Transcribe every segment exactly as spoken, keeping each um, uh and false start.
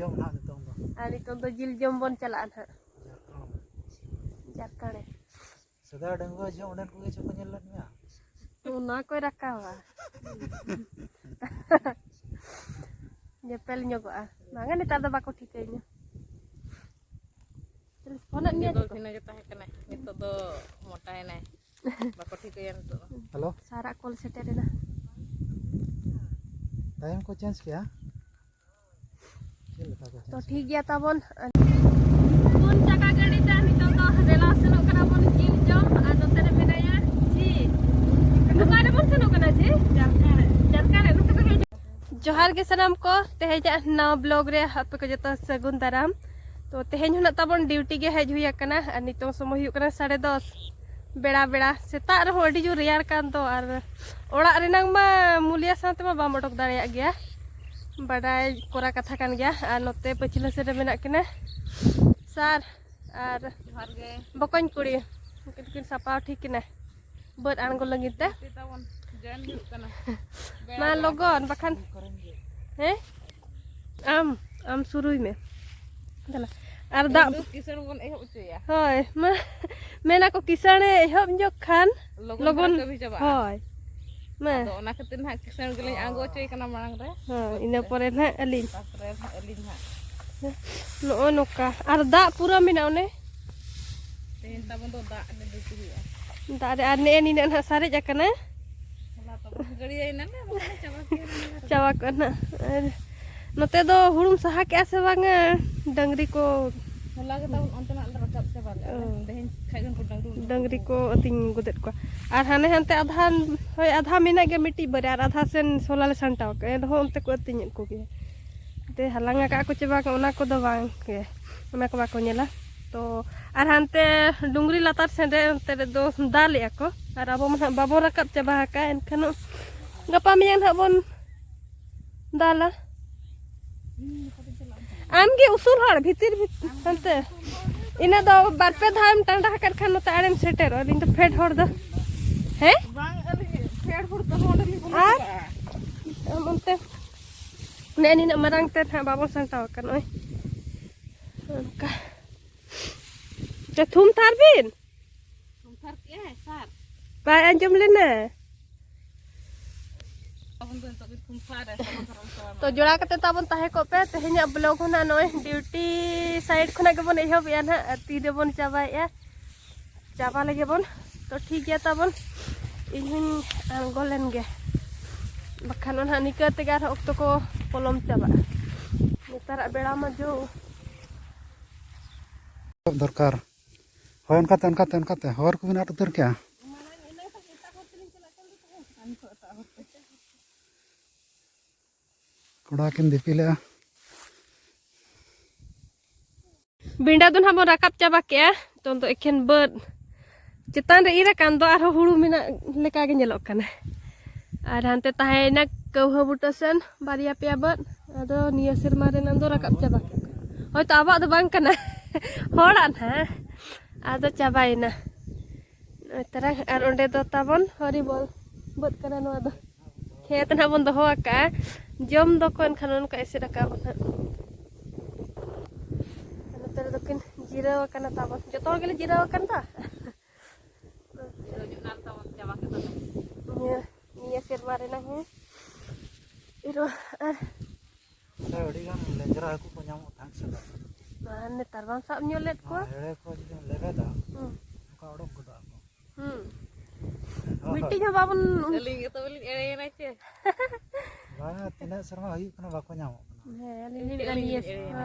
ᱡᱚᱢ ᱱᱟᱦᱟᱜ ᱱᱤᱛᱚᱝ ᱫᱚ᱾ ᱟᱨ ᱱᱤᱛᱚᱝ ᱫᱚ ᱡᱤᱞ ᱡᱚᱢ ᱵᱚᱱ ᱪᱟᱞᱟᱜᱼᱟ ᱱᱟᱦᱟᱜ᱾ ᱡᱷᱟᱲᱠᱷᱚᱸᱰ᱾ ᱡᱷᱟᱲᱠᱷᱚᱸᱰ᱾ ᱥᱮᱫᱟᱭ ᱰᱟᱺᱜᱩᱣᱟᱹ ᱡᱚᱦᱚᱜ ᱚᱸᱰᱮᱱ ᱠᱚᱜᱮ ᱪᱚ ᱠᱚ ᱧᱮᱞ ᱞᱮᱫ ᱢᱮᱭᱟ? ᱚᱱᱟ ᱠᱚᱭ ᱨᱟᱠᱟᱵᱟ᱾ ᱧᱮᱯᱮᱞ ᱧᱚᱜᱚᱜᱼᱟ᱾ ᱵᱟᱝᱟ, ᱱᱮᱛᱟᱨ ᱫᱚ ᱵᱟᱠᱚ ᱴᱷᱤᱠᱟᱹᱧᱟ᱾ ᱪᱚᱞᱤᱥ ᱯᱷᱳᱱᱟᱜ ᱢᱮᱭᱟ ᱫᱚ ᱛᱚ᱾ ᱵᱷᱤᱱᱟᱹ ᱜᱮ ᱛᱟᱦᱮᱸ ᱠᱟᱱᱟᱭ, ᱱᱤᱛᱚᱜ ᱫᱚ ᱢᱚᱴᱟᱭᱮᱱᱟᱭ᱾ ᱵᱟᱠᱚ ᱴᱷᱤᱠᱟᱹᱭᱟ ᱱᱤᱛᱚᱜ ᱫᱚ᱾ ᱦᱮᱞᱳ᱾ ᱥᱟᱨᱟᱜ ᱠᱚᱞ ᱥᱮᱴᱮᱨᱮᱱᱟ᱾ ᱴᱟᱭᱤᱢ ᱠᱚ ᱪᱮᱧᱡᱽ ᱠᱮᱜᱼᱟ? ᱪᱮᱫ ᱞᱮᱠᱟ ᱠᱚ ᱛᱚ ᱪᱮᱧᱡᱽ ᱴᱷᱤᱠ ᱜᱮᱭᱟ ᱛᱟᱵᱚᱱ᱾ ᱯᱩᱱ ᱪᱟᱠᱟ ᱜᱟᱹᱰᱤ ᱛᱮ ᱱᱤᱛᱚᱜ ᱫᱚ ᱫᱮᱞᱟ ᱥᱮᱱᱚᱜ ᱠᱟᱱᱟ ᱵᱚᱱ ᱡᱤᱞ ᱡᱚᱢ᱾ ᱟᱨ ᱱᱚᱛᱮ ᱨᱮ ᱢᱮᱱᱟᱭᱟ ᱡᱷᱤ᱾ ᱚᱠᱟ ᱨᱮᱵᱚᱱ ᱥᱮᱱᱚᱜ ᱠᱟᱱᱟ ᱡᱷᱤ? ᱡᱟᱨᱠᱟᱲᱮ᱾ ᱡᱟᱨᱠᱟᱲᱮ, ᱱᱚᱛᱮ ᱠᱷᱚᱱ ᱜᱮ᱾ ᱡᱚᱦᱟᱨ ᱜᱮ ᱥᱟᱱᱟᱢ ᱠᱚ, ᱛᱮᱦᱮᱧᱟᱜ ᱱᱟᱣᱟ ᱵᱞᱚᱜ ᱨᱮ ᱟᱯᱮ ᱠᱚ ᱡᱚᱛᱚ ᱥᱟᱹᱜᱩᱱ ᱫᱟᱨᱟᱢ᱾ ᱛᱚ ᱛᱮᱦᱮᱧ ᱦᱚᱸ ᱱᱟᱜ ᱛᱟᱵᱚᱱ ᱰᱤᱭᱩᱴᱤ ᱜᱮ ᱦᱮᱡ ᱦᱩᱭ ᱟᱠᱟᱱᱟ᱾ ᱟᱨ ᱱᱤᱛᱚᱝ ᱥᱚᱢᱚᱭ ᱦᱩᱭᱩᱜ ᱠᱟᱱᱟ ᱥᱟᱲᱮ ᱫᱚᱥ ᱵᱮᱲᱟ ᱵᱮᱲᱟ᱾ ᱥᱮᱛᱟᱜ ᱨᱮᱦᱚᱸ ᱟᱹᱰᱤ ᱡᱳᱨ ᱨᱮᱭᱟᱲ ᱠᱟᱱ ᱫᱚ, ᱟᱨ ᱚᱲᱟᱜ ᱨᱮᱱᱟᱝ ᱢᱟ ᱢᱩᱞᱤᱭᱟ ᱥᱟᱶᱛᱮ ᱢᱟ ᱵᱟᱢ ᱚᱰᱚᱠ ᱫᱟᱲᱮᱭᱟᱜ ᱜᱮᱭᱟ, ᱵᱟᱰᱟᱭ ᱠᱚᱨᱟ ᱠᱟᱛᱷᱟ ᱠᱟᱱ ᱜᱮᱭᱟ᱾ ᱟᱨ ᱱᱚᱛᱮ ᱯᱟᱹᱪᱷᱞᱟᱹ ᱥᱮᱫ ᱨᱮ ᱢᱮᱱᱟᱜ ᱠᱤᱱᱟ ᱥᱟᱨ ᱟᱨ ᱡᱚᱦᱟᱨ ᱜᱮ᱾ ᱵᱚᱠᱚᱧ ᱠᱩᱲᱤ, ᱩᱱᱠᱤᱱ ᱫᱚᱠᱤᱱ ᱥᱟᱯᱲᱟᱣ ᱴᱷᱤᱠ ᱠᱤᱱᱟ ᱵᱟᱹᱫᱽ ᱟᱬᱜᱚ ᱞᱟᱹᱜᱤᱫ ᱛᱮ᱾ ᱰᱤᱭᱩᱴᱤ ᱛᱟᱵᱚᱱ ᱡᱚᱭᱮᱱ ᱦᱩᱭᱩᱜ ᱠᱟᱱᱟ᱾ ᱵᱮᱲᱟ ᱢᱟ ᱵᱮᱲᱟ ᱞᱚᱜᱚᱱ, ᱵᱟᱠᱷᱟᱱ ᱦᱮᱸ, ᱟᱢ, ᱟᱢ ᱥᱩᱨᱩᱭ ᱢᱮ᱾ ᱫᱮᱞᱟ᱾ ᱟᱨ ᱫᱟᱜ ᱛᱮᱦᱮᱧ ᱫᱚ ᱠᱤᱥᱟᱹᱬ ᱵᱚᱱ ᱮᱦᱚᱵ ᱦᱚᱪᱚᱭᱟ᱾ ᱦᱳᱭ, ᱢᱟ, ᱢᱮᱱᱟ ᱠᱚ ᱠᱤᱥᱟᱹᱬᱮ ᱮᱦᱚᱵ ᱧᱚᱜ ᱠᱷᱟᱱ ᱞᱚᱜᱚᱱ ᱞᱚᱜᱚᱱ, ᱫᱷᱟᱨᱟ ᱠᱟᱹᱢᱤ ᱪᱟᱵᱟᱜᱼᱟ᱾ ᱦᱳᱭ, ᱢᱟ᱾ ᱟᱫᱚ ᱚᱱᱟ ᱠᱷᱟᱹᱛᱤᱨ ᱱᱟᱦᱟᱜ ᱠᱤᱥᱟᱹᱬ ᱜᱮᱞᱤᱧ ᱟᱬᱜᱚ ᱦᱚᱪᱚᱭ ᱠᱟᱱᱟ ᱢᱟᱲᱟᱝ ᱨᱮ᱾ ᱦᱳᱭ, ᱤᱱᱟᱹ ᱯᱚᱨᱮ ᱱᱟᱦᱟᱜ ᱟᱹᱞᱤᱧ᱾ ᱛᱟᱨᱯᱚᱨᱮ ᱱᱟᱦᱟᱜ ᱟᱹᱞᱤᱧ ᱱᱟᱦᱟᱜ᱾ ᱱᱚᱜᱼᱚ ᱱᱚᱝᱠᱟ᱾ ᱟᱨ ᱫᱟᱜ ᱯᱩᱨᱟᱹ ᱢᱮᱱᱟᱜᱼᱟ ᱚᱱᱮ᱾ ᱛᱮᱦᱮᱧ ᱛᱟᱵᱚᱱ ᱫᱚ ᱫᱟᱜ ᱮᱱᱮᱡ ᱫᱩᱠᱩ ᱦᱩᱭᱩᱜᱼᱟ᱾ ᱫᱟᱜ ᱨᱮ ᱟᱨ ᱱᱮᱜᱼᱮ ᱱᱤᱱᱟᱹᱜ ᱱᱟᱦᱟᱜ ᱥᱟᱨᱮᱡ ᱟᱠᱟᱱᱟ᱾ ᱦᱚᱞᱟ ᱛᱟᱵᱚᱱ ᱜᱟᱹᱲᱭᱟᱹᱭᱮᱱᱟ ᱞᱮ, ᱵᱟᱠᱷᱟᱱ ᱞᱮ ᱪᱟᱵᱟ ᱠᱮᱭᱟ ᱱᱟᱦᱟᱜ᱾ ᱪᱟᱵᱟ ᱠᱚᱜᱼᱟ ᱱᱟᱦᱟᱜ᱾ ᱟᱨ ᱱᱚᱛᱮ ᱫᱚ ᱦᱩᱲᱩᱢ ᱥᱟᱦᱟ ᱠᱮᱜᱼᱟ ᱥᱮ ᱵᱟᱝᱟ? ᱰᱟᱹᱝᱨᱤ ᱠᱚ ᱦᱚᱞᱟ ᱜᱮ ᱛᱟᱵᱚᱱ ᱚᱱᱛᱮᱱᱟᱜ ᱞᱮ ᱨᱟᱠᱟᱵ ᱪᱟᱵᱟ ᱞᱮᱜᱼᱟ ᱞᱮ᱾ ᱚ᱾ ᱛᱮᱦᱮᱧ ᱠᱷᱟᱡ ᱜᱮ ᱩᱱᱠᱩ ᱰᱟᱹᱝᱨᱤ ᱩᱱᱠᱩ ᱰᱟᱹᱝᱨᱤ ᱠᱚ ᱟᱹᱛᱤᱧ ᱜᱚᱫᱮᱫ ᱠᱚᱣᱟ᱾ ᱟᱨ ᱦᱟᱱᱮ ᱦᱟᱱᱛᱮ ᱟᱫᱷᱟ, ᱦᱳᱭ, ᱟᱫᱷᱟ ᱢᱮᱱᱟᱜ ᱜᱮᱭᱟ ᱢᱤᱫᱴᱤᱡ ᱵᱟᱨᱭᱟ, ᱟᱨ ᱟᱫᱷᱟ ᱥᱮᱱ ᱥᱚᱞᱟ ᱞᱮ ᱥᱟᱢᱴᱟᱣ ᱠᱟᱜᱼᱟ, ᱮᱱ ᱨᱮᱦᱚᱸ ᱚᱱᱛᱮ ᱠᱚ ᱟᱹᱛᱤᱧᱮᱫ ᱠᱚᱜᱮᱭᱟ᱾ ᱛᱮ ᱦᱟᱞᱟᱝ ᱟᱠᱟᱫ ᱠᱚ ᱪᱮ ᱵᱟᱝ, ᱚᱱᱟ ᱠᱚᱫᱚ ᱵᱟᱝ ᱜᱮ, ᱚᱱᱟ ᱠᱚ ᱵᱟᱠᱚ ᱧᱮᱞᱟ᱾ ᱛᱚ ᱟᱨ ᱦᱟᱱᱛᱮ ᱰᱩᱝᱨᱤ ᱞᱟᱛᱟᱨ ᱥᱮᱱ ᱨᱮ ᱚᱱᱛᱮ ᱨᱮᱫᱚ ᱫᱟᱞᱮᱜᱼᱟ ᱠᱚ, ᱟᱨ ᱟᱵᱚ ᱢᱟ ᱱᱟᱦᱟᱜ ᱵᱟᱵᱚᱱ ᱨᱟᱠᱟᱵ ᱪᱟᱵᱟ ᱟᱠᱟᱫᱼᱟ, ᱮᱱᱠᱷᱟᱱ ᱜᱟᱯᱟ ᱢᱮᱭᱟᱝ ᱱᱟᱦᱟᱜ ᱵᱚᱱ ᱫᱟᱞᱟ᱾ ᱟᱢᱜᱮ ᱩᱥᱩᱞ ᱦᱚᱲ ᱵᱷᱤᱛᱤᱨ ᱵᱷᱤᱛ-, ᱦᱟᱱᱛᱮ ᱤᱱᱟᱹ ᱫᱚ ᱵᱟᱨ ᱯᱮ ᱫᱷᱟᱣ ᱮᱢ ᱴᱟᱸᱰᱟ ᱟᱠᱟᱫ ᱠᱷᱟᱱ ᱱᱚᱛᱮ ᱟᱲᱮᱢ ᱥᱮᱴᱮᱨᱚᱜᱼᱟ᱾ ᱟᱹᱞᱤᱧ ᱫᱚ ᱯᱷᱮᱰ ᱦᱚᱲ ᱫᱚ, ᱦᱮᱸ? ᱵᱟᱝ, ᱟᱹᱞᱤᱧ ᱯᱷᱮᱰ ᱦᱚᱲ ᱫᱚ ᱱᱚᱰᱮ ᱞᱤᱧ ᱵᱚᱞᱚ ᱟᱨ ᱪᱟᱞᱟᱜᱼᱟ᱾ ᱟᱢ ᱚᱱᱛᱮ ᱱᱮᱜᱼᱮ ᱱᱤᱱᱟᱹᱜ ᱢᱟᱨᱟᱝ ᱛᱮ ᱱᱟᱦᱟᱜ ᱵᱟᱵᱚᱱ ᱥᱟᱢᱴᱟᱣ ᱟᱠᱟᱱ ᱱᱚᱜᱼᱚᱭ᱾ ᱚᱱᱠᱟ᱾ ᱛᱚ ᱛᱷᱩᱢ ᱛᱷᱟᱨ ᱵᱤᱱ? ᱛᱷᱩᱢ ᱛᱷᱟᱨ ᱠᱮᱜᱼᱟᱭ ᱥᱟᱨ᱾ ᱵᱟᱭ ᱟᱸᱡᱚᱢ ᱞᱮᱱᱟ᱾ ᱟᱵᱚᱱ ᱫᱚ ᱱᱤᱛᱚᱜ ᱜᱮ ᱛᱷᱩᱢ ᱛᱷᱟᱨ ᱨᱮ ᱥᱟᱵᱚᱱ ᱥᱟᱨᱚᱱ ᱪᱟᱵᱟ ᱛᱚ ᱡᱚᱲᱟᱣ ᱠᱟᱛᱮ ᱛᱟᱵᱚᱱ ᱛᱟᱦᱮᱸ ᱠᱚᱜ ᱯᱮ᱾ ᱛᱮᱦᱮᱧᱟᱜ ᱵᱞᱚᱜ ᱦᱚᱸ ᱱᱟᱜ ᱱᱚᱜᱼᱚᱭ ᱰᱤᱭᱩᱴᱤ ᱥᱟᱭᱤᱰ ᱠᱷᱚᱱᱟᱜ ᱜᱮᱵᱚᱱ ᱮᱦᱚᱵᱮᱜᱼᱟ ᱱᱟᱜ, ᱟᱨ ᱛᱤ ᱨᱮᱵᱚᱱ ᱪᱟᱵᱟᱭᱮᱜᱼᱟ᱾ ᱪᱟᱵᱟ ᱞᱮᱜᱮ ᱵᱚᱱ᱾ ᱛᱚ ᱴᱷᱤᱠ ᱜᱮᱭᱟ ᱛᱟᱵᱚᱱ, ᱤᱧ ᱦᱚᱸᱧ ᱟᱬᱜᱚ ᱞᱮᱱ ᱜᱮ, ᱵᱟᱠᱷᱟᱱ ᱚᱱᱟ ᱱᱤᱠᱟᱹ ᱛᱮᱜᱮ ᱟᱨᱦᱚᱸ ᱚᱠᱛᱚ ᱠᱚ ᱯᱚᱞᱚᱢ ᱪᱟᱵᱟᱜᱼᱟ᱾ ᱱᱮᱛᱟᱨᱟᱜ ᱵᱮᱲᱟ ᱢᱟ ᱡᱚ᱾ ᱫᱚᱨᱠᱟᱨ᱾ ᱦᱳᱭ, ᱚᱱᱠᱟᱛᱮ, ᱚᱱᱠᱟᱛᱮ, ᱚᱱᱠᱟᱛᱮ ᱦᱚᱨ ᱠᱚᱵᱤᱱ ᱟᱫ ᱩᱛᱟᱹᱨ ᱠᱮᱜᱼᱟ᱾ ᱠᱚᱲᱟ ᱠᱤᱱ ᱫᱤᱯᱤᱞᱮᱜᱼᱟ᱾ ᱵᱤᱸᱰᱟ ᱫᱚ ᱱᱟᱦᱟᱜ ᱵᱚᱱ ᱨᱟᱠᱟᱵ ᱪᱟᱵᱟ ᱠᱮᱜᱼᱟ᱾ ᱱᱤᱛᱚᱝ ᱫᱚ ᱮᱠᱷᱮᱱ ᱵᱟᱹᱫᱽ᱾ ᱪᱮᱛᱟᱱ ᱨᱮ ᱤᱨ ᱟᱠᱟᱱ ᱫᱚ ᱟᱨᱦᱚᱸ ᱦᱩᱲᱩ ᱢᱮᱱᱟᱜ ᱞᱮᱠᱟ ᱜᱮ ᱧᱮᱞᱚᱜ ᱠᱟᱱᱟ᱾ ᱟᱨ ᱦᱟᱱᱛᱮ ᱛᱟᱦᱮᱸᱭᱮᱱᱟ ᱠᱟᱹᱣᱦᱟᱹ ᱵᱩᱴᱟᱹ ᱥᱮᱱ ᱵᱟᱨᱭᱟ ᱯᱮᱭᱟ ᱵᱟᱹᱫᱽ᱾ ᱟᱫᱚ ᱱᱤᱭᱟᱹ ᱥᱮᱨᱢᱟ ᱨᱮᱱᱟᱜ ᱫᱚ ᱨᱟᱠᱟᱵ ᱪᱟᱵᱟ ᱠᱮᱫ᱾ ᱦᱳᱭᱛᱳ ᱟᱵᱚᱣᱟᱜ ᱫᱚ ᱵᱟᱝ ᱠᱟᱱᱟ, ᱦᱚᱲᱟᱜ ᱱᱟᱦᱟᱜ᱾ ᱟᱫᱚ ᱪᱟᱵᱟᱭᱮᱱᱟ᱾ ᱱᱚᱜᱼᱚᱭ ᱛᱟᱨᱟ, ᱟᱨ ᱚᱸᱰᱮ ᱫᱚ ᱛᱟᱵᱚᱱ ᱦᱚᱨᱤᱵᱚᱞ ᱵᱟᱹᱫᱽ ᱠᱟᱱᱟ ᱱᱚᱣᱟ ᱫᱚ᱾ ᱠᱷᱮᱛ ᱱᱟᱦᱟᱜ ᱵᱚᱱ ᱫᱚᱦᱚ ᱟᱠᱟᱜᱼᱟ, ᱡᱚᱢ ᱫᱚᱠᱚ ᱮᱱᱠᱷᱟᱱ ᱚᱱᱠᱟ ᱮᱥᱮᱫ ᱟᱠᱟᱫ ᱵᱚᱱ ᱱᱟᱦᱟᱜ᱾ ᱱᱚᱛᱮ ᱨᱮᱫᱚ ᱠᱤᱱ ᱡᱤᱨᱟᱹᱣ ᱟᱠᱟᱱᱟ ᱛᱟᱵᱚᱱ, ᱡᱚᱛᱚ ᱦᱚᱲ ᱜᱮᱞᱮ ᱡᱤᱨᱟᱹᱣ ᱟᱠᱟᱱ ᱫᱚ᱾ ᱡᱤᱨᱟᱹᱣ ᱧᱚᱜ ᱱᱟᱞ ᱛᱟᱵᱚᱱ ᱪᱟᱵᱟ ᱠᱮᱫᱟ ᱞᱮ᱾ ᱱᱤᱭᱟᱹ, ᱱᱤᱭᱟᱹ ᱥᱮᱨᱢᱟ ᱨᱮᱱᱟᱜ ᱦᱚᱸ ᱤᱨᱚᱜ ᱟᱨ ᱚᱸᱰᱮ ᱟᱹᱰᱤ ᱜᱟᱱ ᱞᱮᱸᱡᱽᱨᱟ ᱦᱟᱹᱠᱩ ᱠᱚ ᱧᱟᱢᱚᱜ ᱛᱟᱦᱮᱸᱫ ᱥᱮ ᱵᱟᱝ? ᱟᱨ ᱱᱮᱛᱟᱨ ᱵᱟᱢ ᱥᱟᱵ ᱧᱚᱜ ᱞᱮᱫ ᱠᱚᱣᱟ᱾ ᱱᱚᱣᱟ ᱦᱮᱲᱮ ᱠᱚ ᱡᱩᱫᱤᱢ ᱞᱮᱵᱮᱫᱟ, ᱦᱩᱸ᱾ ᱚᱱᱠᱟ ᱚᱰᱚᱠ ᱜᱚᱫᱚᱜ ᱟᱠᱚ᱾ ᱦᱩᱸ᱾ ᱦᱳᱭ᱾ ᱢᱤᱫᱴᱤᱡ ᱦᱚᱸ ᱵᱟᱵᱚᱱ ᱟᱹᱞᱤᱧ ᱜᱮᱛᱚ ᱵᱟᱹᱞᱤᱧ ᱮᱲᱮᱭᱮᱱᱟ ᱪᱮ? ᱵᱟᱝᱟ, ᱛᱤᱱᱟᱹᱜ ᱥᱮᱨᱢᱟ ᱦᱩᱭᱩᱜ ᱠᱟᱱᱟ, ᱵᱟᱠᱚ ᱧᱟᱢᱚᱜ ᱠᱟᱱᱟ᱾ ᱦᱮᱸ, ᱟᱹᱞᱤᱧ ᱞᱤᱧ ᱞᱟᱹᱭᱮᱫᱼᱟ ᱱᱤᱭᱟᱹ ᱥᱮᱨᱢᱟ᱾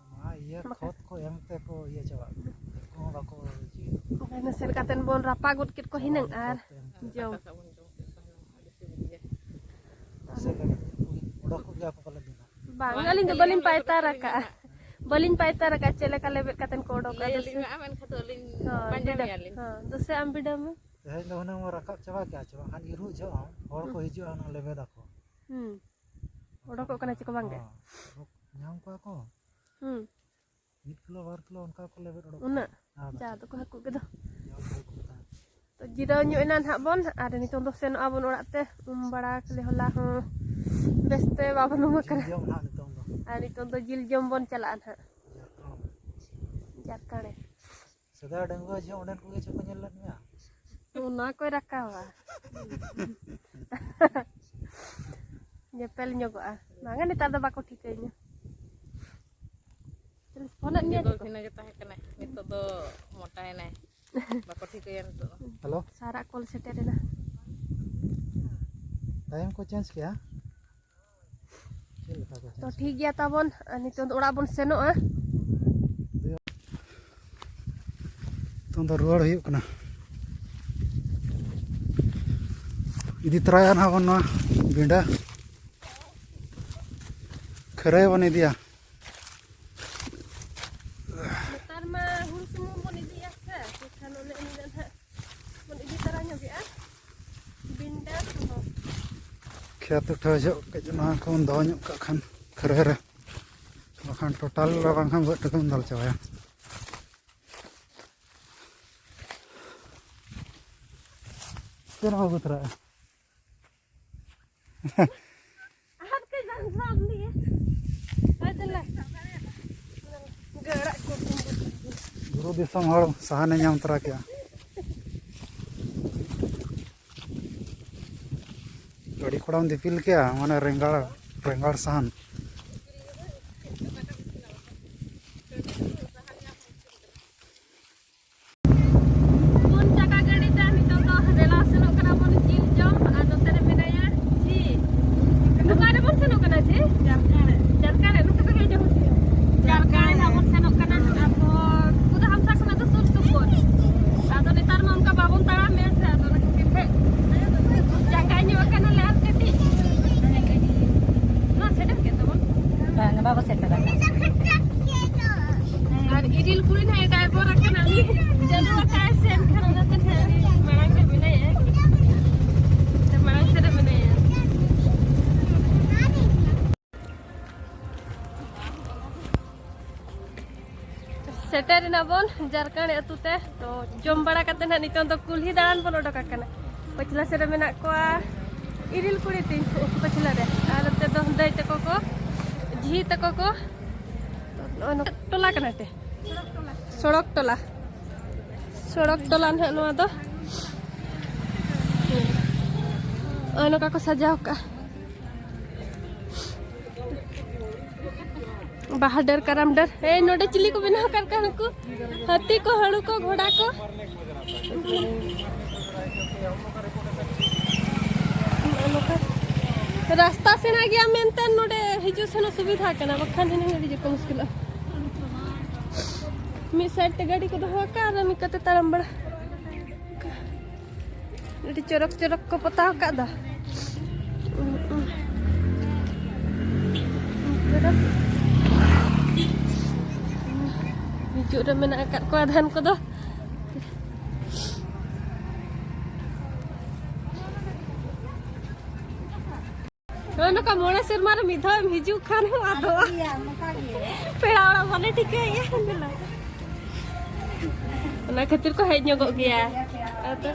ᱱᱚᱣᱟ ᱤᱭᱟᱹ ᱵᱟᱠᱷᱟᱱ ᱠᱷᱚᱛ ᱠᱚ ᱮᱢ ᱛᱮᱠᱚ ᱤᱭᱟᱹ ᱪᱟᱵᱟᱜ ᱠᱟᱱᱟ᱾ ᱩᱱᱠᱩ ᱦᱚᱸ ᱵᱟᱠᱚ ᱡᱤᱣᱮᱫ ᱠᱚᱣᱟ᱾ ᱵᱟᱠᱷᱟᱱ ᱱᱟᱥᱮ ᱠᱟᱛᱮᱱ ᱵᱚᱱ ᱨᱟᱯᱟᱜ ᱜᱚᱫ ᱠᱮᱫ ᱠᱚ ᱦᱤᱱᱟᱹᱝ ᱪᱟᱵᱟ ᱟᱨ ᱠᱷᱚᱛ ᱮᱢ ᱛᱮ᱾ ᱡᱚᱢ᱾ ᱫᱟᱠᱟ ᱥᱟᱵᱚᱱ ᱡᱚᱢ ᱠᱮᱫ ᱠᱷᱟᱱ ᱟᱹᱰᱤ ᱥᱤᱵᱤᱞ ᱜᱮ᱾ ᱥᱮ ᱞᱮᱵᱮᱫ ᱠᱚ ᱚᱰᱚᱠᱚᱜ ᱜᱮᱭᱟ ᱠᱚ ᱯᱟᱞᱮ ᱫᱤᱱᱟᱹᱢ᱾ ᱵᱟᱝ, ᱵᱟᱝ, ᱟᱹᱞᱤᱧ ᱫᱚ ᱠᱷᱟᱹᱞᱤ ᱵᱟᱹᱞᱤᱧ ᱟᱢ ᱞᱮᱵᱮᱫ ᱯᱟᱭᱛᱟᱨ ᱠᱟᱛᱮ ᱟᱠᱟᱜᱼᱟ᱾ ᱵᱮᱱᱟᱣ᱾ ᱵᱟᱹᱞᱤᱧ ᱯᱟᱭᱛᱟᱨ ᱟᱠᱟᱫᱼᱟ ᱪᱮᱫ ᱞᱮᱠᱟ ᱞᱮᱵᱮᱫ ᱠᱟᱛᱮᱱ ᱠᱚ ᱚᱰᱚᱠᱟ᱾ ᱞᱟᱹᱭ ᱫᱩᱥᱮ᱾ ᱟᱹᱞᱤᱧ ᱢᱮ ᱟᱢ, ᱮᱱᱠᱷᱟᱱ ᱫᱚ ᱟᱹᱞᱤᱧ ᱦᱳᱭ, ᱯᱟᱸᱡᱟ ᱵᱤᱰᱟᱹᱣ᱾ ᱢᱮᱭᱟᱞᱤᱧ᱾ ᱦᱳᱭ, ᱫᱩᱥᱮ ᱟᱢ ᱵᱤᱰᱟᱹᱣ ᱢᱮ᱾ ᱛᱮᱦᱮᱧ ᱫᱚ ᱦᱩᱱᱟᱹᱝ ᱵᱚᱱ ᱨᱟᱠᱟᱵ ᱪᱟᱵᱟ ᱠᱮᱜᱼᱟ ᱪᱮ ᱵᱟᱝ? ᱠᱷᱟᱱ ᱤᱨᱚᱜ ᱡᱚᱦᱚᱜ ᱦᱚᱲ ᱠᱚ ᱦᱩᱸ᱾ ᱦᱤᱡᱩᱜᱼᱟ, ᱦᱩᱱᱟᱹᱝ ᱞᱮᱵᱮᱫᱟᱠᱚ᱾ ᱦᱩᱸ᱾ ᱚᱰᱚᱠᱚᱜ ᱠᱟᱱᱟ ᱪᱮ ᱠᱚ ᱵᱟᱝ ᱜᱮ? ᱦᱚᱸ, ᱧᱟᱢ ᱠᱚᱣᱟ ᱠᱚ᱾ ᱦᱩᱸ᱾ ᱢᱤᱫ ᱠᱤᱞᱳ, ᱵᱟᱨ ᱠᱤᱞᱳ ᱚᱱᱠᱟ ᱠᱚ ᱞᱮᱵᱮᱫ ᱚᱰᱚᱠ ᱩᱱᱟᱹᱜ? ᱠᱚᱣᱟ᱾ ᱟᱨ ᱡᱟ ᱫᱚᱠᱚ ᱦᱟᱹᱠᱩ ᱜᱮᱫᱚ᱾ ᱡᱟ ᱠᱚ ᱦᱟᱹᱠᱩ ᱠᱚ ᱛᱟᱦᱮᱸ᱾ ᱛᱚ, ᱡᱤᱨᱟᱹᱣ ᱧᱚᱜ ᱮᱱᱟ ᱱᱟᱦᱟᱜ ᱵᱚᱱ, ᱟᱨ ᱱᱤᱛᱚᱝ ᱫᱚ ᱥᱮᱱᱚᱜ ᱟᱵᱚᱱ ᱚᱲᱟᱜ ᱛᱮ᱾ ᱩᱢ ᱵᱟᱲᱟ ᱠᱟᱞᱮ ᱦᱚᱞᱟ ᱦᱚᱸ᱾ ᱵᱮᱥᱛᱮ ᱵᱟᱵᱚᱱ ᱩᱢ ᱟᱠᱟᱱᱟ᱾ ᱡᱤᱞ ᱡᱚᱢ ᱱᱟᱦᱟᱜ ᱱᱤᱛᱚᱝ ᱫᱚ᱾ ᱟᱨ ᱱᱤᱛᱚᱝ ᱫᱚ ᱡᱤᱞ ᱡᱚᱢ ᱵᱚᱱ ᱪᱟᱞᱟᱜᱼᱟ ᱱᱟᱦᱟᱜ᱾ ᱡᱷᱟᱲᱠᱷᱚᱸᱰ᱾ ᱡᱷᱟᱲᱠᱷᱚᱸᱰ᱾ ᱥᱮᱫᱟᱭ ᱰᱟᱺᱜᱩᱣᱟᱹ ᱡᱚᱦᱚᱜ ᱚᱸᱰᱮᱱ ᱠᱚᱜᱮ ᱪᱮᱫ ᱠᱚ ᱧᱮᱞ ᱞᱮᱫ ᱢᱮᱭᱟ? ᱚᱱᱟ ᱠᱚᱭ ᱨᱟᱠᱟᱵᱟ᱾ ᱧᱮᱯᱮᱞ ᱧᱚᱜᱚᱜᱼᱟ᱾ ᱵᱟᱝᱟ, ᱱᱮᱛᱟᱨ ᱫᱚ ᱵᱟᱠᱚ ᱴᱷᱤᱠᱟᱹᱧᱟ᱾ ᱪᱚᱞᱤᱥ ᱯᱷᱳᱱᱟᱫ ᱢᱮᱭᱟ ᱩᱱᱤ ᱫᱚ ᱠᱚ? ᱵᱷᱤᱱᱟᱹ ᱜᱮ ᱛᱟᱦᱮᱸ ᱠᱟᱱᱟᱭ, ᱱᱤᱛᱚᱜ ᱫᱚ ᱢᱚᱴᱟᱭᱮᱱᱟᱭ᱾ ᱵᱟᱠᱚ ᱴᱷᱤᱠᱟᱹᱭᱟ ᱱᱤᱛᱚᱜ ᱫᱚ᱾ ᱦᱮᱞᱳ᱾ ᱥᱟᱨᱟᱜ ᱠᱚᱞ ᱥᱮᱴᱮᱨᱮᱱᱟ᱾ ᱴᱟᱭᱤᱢ ᱠᱚ ᱪᱮᱧᱡᱽ ᱠᱮᱜᱼᱟ᱾ ᱪᱮᱫ ᱞᱮᱠᱟ ᱠᱚ ᱛᱚ ᱪᱮᱧᱡᱽ ᱴᱷᱤᱠ ᱜᱮᱭᱟ ᱛᱟᱵᱚᱱ, ᱟᱨ ᱱᱤᱛᱚᱝ ᱫᱚ ᱚᱲᱟᱜ ᱵᱚᱱ ᱥᱮᱱᱚᱜᱼᱟ᱾ ᱱᱤᱛᱚᱝ ᱫᱚ ᱨᱩᱣᱟᱹᱲ ᱦᱩᱭᱩᱜ ᱠᱟᱱᱟ᱾ ᱤᱫᱤ ᱛᱚᱨᱟᱭᱟ ᱱᱟᱦᱟᱜ ᱵᱚᱱ ᱱᱚᱣᱟ ᱵᱤᱸᱰᱟᱹ᱾ ᱠᱷᱟᱹᱨᱟᱹᱭ ᱵᱚᱱ ᱤᱫᱤᱭᱟ᱾ ᱱᱮᱛᱟᱨ ᱢᱟ ᱦᱩᱲᱩ ᱥᱩᱢᱩᱝ ᱵᱚᱱ ᱤᱫᱤᱭᱟ ᱥᱮ, ᱮᱱᱠᱷᱟᱱ ᱚᱱᱮ ᱤᱧ ᱫᱚ ᱱᱟᱦᱟᱜ ᱵᱚᱱ ᱤᱫᱤ ᱛᱟᱨᱟ ᱧᱚᱜᱮᱜᱼᱟ ᱵᱤᱱᱰᱟ ᱠᱚᱦᱚᱸ᱾ ᱠᱷᱮᱛ ᱩᱴᱷᱟᱹᱣ ᱡᱚᱦᱚᱜ ᱠᱟᱹᱡ ᱱᱚᱣᱟ ᱠᱚᱵᱚᱱ ᱫᱚᱦᱚ ᱧᱚᱜ ᱠᱟᱜ ᱠᱷᱟᱱ ᱠᱷᱟᱹᱨᱟᱹᱭ ᱨᱮ, ᱵᱟᱠᱷᱟᱱ ᱴᱳᱴᱟᱞ ᱨᱮ ᱵᱟᱝᱠᱷᱟᱱ ᱵᱟᱹᱫᱽ ᱴᱩᱠᱩᱢ ᱫᱟᱞ ᱪᱟᱵᱟᱭᱟ᱾ ᱪᱮᱫ ᱦᱚᱸ ᱵᱟᱹᱜᱩ ᱛᱚᱨᱟᱜᱼᱟ᱾ ᱟᱨ ᱠᱟᱹᱡ ᱵᱟᱝ ᱥᱟᱵ ᱞᱮᱜᱼᱟ᱾ ᱦᱳᱭ ᱛᱟᱦᱞᱮ᱾ ᱜᱟᱹᱲᱟᱜ ᱠᱚ᱾ ᱵᱩᱨᱩ ᱫᱤᱥᱚᱢ ᱦᱚᱲ ᱥᱟᱦᱟᱱᱮ ᱧᱟᱢ ᱛᱚᱨᱟ ᱠᱮᱜᱼᱟ᱾ ᱜᱟᱹᱰᱤ ᱠᱚᱲᱟᱢ ᱫᱤᱯᱤᱞ ᱠᱮᱜᱼᱟ, ᱢᱟᱱᱮ ᱨᱮᱸᱜᱟᱲ, ᱨᱮᱸᱜᱟᱲ ᱥᱟᱦᱟᱱ᱾ ᱯᱩᱱ ᱪᱟᱠᱟ ᱜᱟᱹᱰᱤ ᱛᱮ ᱱᱤᱛᱚᱜ ᱫᱚ ᱫᱮᱞᱟ ᱥᱮᱱᱚᱜ ᱠᱟᱱᱟ ᱵᱚᱱ ᱡᱤᱞ ᱡᱚᱢ, ᱟᱨ ᱱᱚᱛᱮ ᱨᱮ ᱢᱮᱱᱟᱭᱟ ᱡᱷᱤ᱾ ᱱᱚᱝᱠᱟ ᱨᱮᱵᱚᱱ ᱥᱮᱱᱚᱜ ᱠᱟᱱᱟ ᱡᱷᱤ? ᱡᱷᱟᱲᱠᱷᱚᱸᱰ᱾ ᱡᱷᱟᱲᱠᱷᱚᱸᱰ ᱨᱮ ᱱᱚᱝᱠᱟ ᱛᱮᱜᱮ ᱦᱤᱡᱩᱜ ᱦᱩᱭᱩᱜᱼᱟ᱾ ᱡᱷᱟᱲᱠᱷᱚᱸᱰ ᱦᱟᱸᱜ ᱵᱚᱱ ᱥᱮᱱᱚᱜ ᱠᱟᱱᱟ᱾ ᱟᱵᱚ ᱠᱩᱫᱟ ᱦᱟᱢᱥᱟ ᱠᱷᱚᱱᱟᱜ ᱫᱚ ᱥᱩᱨ ᱥᱩᱯᱩᱨ᱾ ᱟᱫᱚ ᱱᱮᱛᱟᱨ ᱢᱟ ᱚᱱᱠᱟ ᱵᱟᱵᱚᱱ ᱛᱟᱲᱟᱢᱮᱫᱼᱟ ᱥᱮ, ᱟᱫᱚ ᱚᱱᱟ ᱠᱷᱟᱹᱛᱤᱨ ᱛᱮ ᱡᱟᱸᱜᱟ ᱧᱚᱜ ᱟᱠᱟᱱᱟᱞᱮ ᱟᱨ ᱠᱟᱹᱴᱤᱡ᱾ ᱱᱚᱣᱟ ᱥᱮᱴᱮᱨ ᱠᱮᱫ ᱛᱟᱵᱚᱱ᱾ ᱵᱟᱝ, ᱵᱟᱵᱚ ᱥᱮᱴᱮᱨ ᱟᱠᱟᱱᱟ᱾ ᱟᱨ ᱤᱨᱤᱞ ᱠᱩᱲᱤ ᱱᱟᱦᱟᱜ ᱰᱟᱭᱵᱚᱨ ᱟᱠᱟᱱᱟ, ᱩᱱᱤ ᱪᱟᱹᱞᱩ ᱟᱠᱟᱫᱼᱟᱭ ᱥᱮ, ᱮᱱᱠᱷᱟᱱ ᱚᱱᱟᱛᱮ ᱱᱟᱦᱟᱜ ᱩᱱᱤ ᱢᱟᱲᱟᱝ ᱨᱮ ᱢᱮᱱᱟᱭᱟ, ᱢᱟᱲᱟᱝ ᱥᱮᱫ ᱨᱮ ᱢᱮᱱᱟᱭᱟ᱾ ᱥᱮᱴᱮᱨ ᱮᱱᱟ ᱵᱚᱱ ᱡᱷᱟᱲᱠᱷᱚᱸᱰ ᱟᱹᱛᱩ ᱛᱮ᱾ ᱛᱚ ᱡᱚᱢ ᱵᱟᱲᱟ ᱠᱟᱛᱮ ᱱᱟᱦᱟᱜ ᱱᱤᱛᱚᱝ ᱫᱚ ᱠᱩᱞᱦᱤ ᱫᱟᱬᱟᱱ ᱵᱚᱱ ᱚᱰᱚᱠ ᱟᱠᱟᱱᱟ᱾ ᱯᱟᱹᱪᱷᱞᱟ ᱥᱮᱫ ᱨᱮ ᱢᱮᱱᱟᱜ ᱠᱚᱣᱟ ᱤᱨᱤᱞ ᱠᱩᱲᱤ ᱛᱤᱧ ᱩᱱᱠᱩ ᱯᱟᱹᱪᱷᱞᱟᱹ ᱨᱮ᱾ ᱟᱨ ᱱᱚᱛᱮ ᱫᱚ ᱫᱟᱹᱭ ᱛᱟᱠᱚ ᱠᱚ, ᱡᱷᱤ ᱛᱟᱠᱚ ᱠᱚ᱾ ᱱᱚᱜᱼᱚᱭ ᱱᱚᱝᱠᱟ ᱴᱚᱞᱟ ᱠᱟᱱᱟ ᱛᱮ, ᱥᱚᱲᱚᱠ ᱴᱚᱞᱟ, ᱥᱚᱲᱚᱠ ᱴᱚᱞᱟ ᱱᱟᱦᱟᱜ ᱱᱚᱣᱟ ᱫᱚ᱾ ᱱᱚᱜᱼᱚᱭ ᱱᱚᱝᱠᱟ ᱠᱚ ᱥᱟᱡᱟᱣ ᱠᱟᱜᱼᱟ᱾ ᱵᱟᱦᱟ ᱰᱟᱹᱨ, ᱠᱟᱨᱟᱢ ᱰᱟᱹᱨ᱾ ᱮᱭ, ᱱᱚᱰᱮ ᱪᱤᱞᱤ ᱠᱚ ᱵᱮᱱᱟᱣ ᱟᱠᱟᱫ ᱠᱚᱣᱟ ᱱᱩᱠᱩ? ᱦᱟᱹᱛᱤ ᱠᱚ, ᱦᱟᱹᱲᱩ ᱠᱚ, ᱜᱷᱚᱲᱟ ᱠᱚ᱾ ᱱᱚᱜᱼᱚ ᱱᱚᱝᱠᱟ᱾ ᱨᱟᱥᱛᱟ ᱥᱮᱬᱟ ᱜᱮᱭᱟ ᱢᱮᱱᱛᱮ ᱱᱚᱰᱮ ᱦᱤᱡᱩᱜ ᱥᱮᱱᱚᱜ ᱥᱩᱵᱤᱫᱷᱟ ᱠᱟᱱᱟ, ᱵᱟᱠᱷᱟᱱ ᱦᱤᱱᱟᱹᱝ ᱟᱹᱰᱤ ᱡᱳᱨ ᱠᱚ ᱢᱩᱥᱠᱤᱞᱚᱜᱼᱟ᱾ ᱢᱤᱫ side ᱛᱮ ᱜᱟᱹᱰᱤ ᱠᱚ ᱫᱚᱦᱚ ᱟᱠᱟᱫ ᱟᱨ ᱢᱤᱫ ᱠᱟᱛᱮ ᱛᱟᱲᱟᱢ ᱵᱟᱲᱟ᱾ ᱟᱹᱰᱤ ᱪᱚᱨᱚᱠ ᱪᱚᱨᱚᱠ ᱠᱚ ᱯᱚᱛᱟᱣ ᱟᱠᱟᱫ ᱫᱚ᱾ ᱦᱤᱡᱩᱜ ᱨᱮ ᱢᱮᱱᱟᱜ ᱟᱠᱟᱫ ᱠᱚᱣᱟ ᱟᱫᱷᱟᱱ ᱠᱚᱫᱚ᱾ ᱱᱚᱜᱼᱚᱭ ᱱᱚᱝᱠᱟ ᱢᱚᱬᱮ ᱥᱮᱨᱢᱟ ᱨᱮ ᱢᱤᱫ ᱫᱷᱟᱣ ᱮᱢ ᱦᱤᱡᱩᱜ ᱠᱷᱟᱱ ᱦᱚᱸ ᱟᱫᱚ ᱯᱮᱲᱟ ᱚᱲᱟᱜ ᱵᱟᱞᱮ ᱴᱷᱤᱠᱟᱹᱭᱮᱫᱼᱟ᱾ ᱚᱱᱟ ᱠᱷᱟᱹᱛᱤᱨ ᱠᱚ ᱦᱮᱡ ᱧᱚᱜᱚᱜ ᱜᱮᱭᱟ᱾ ᱟᱫᱚ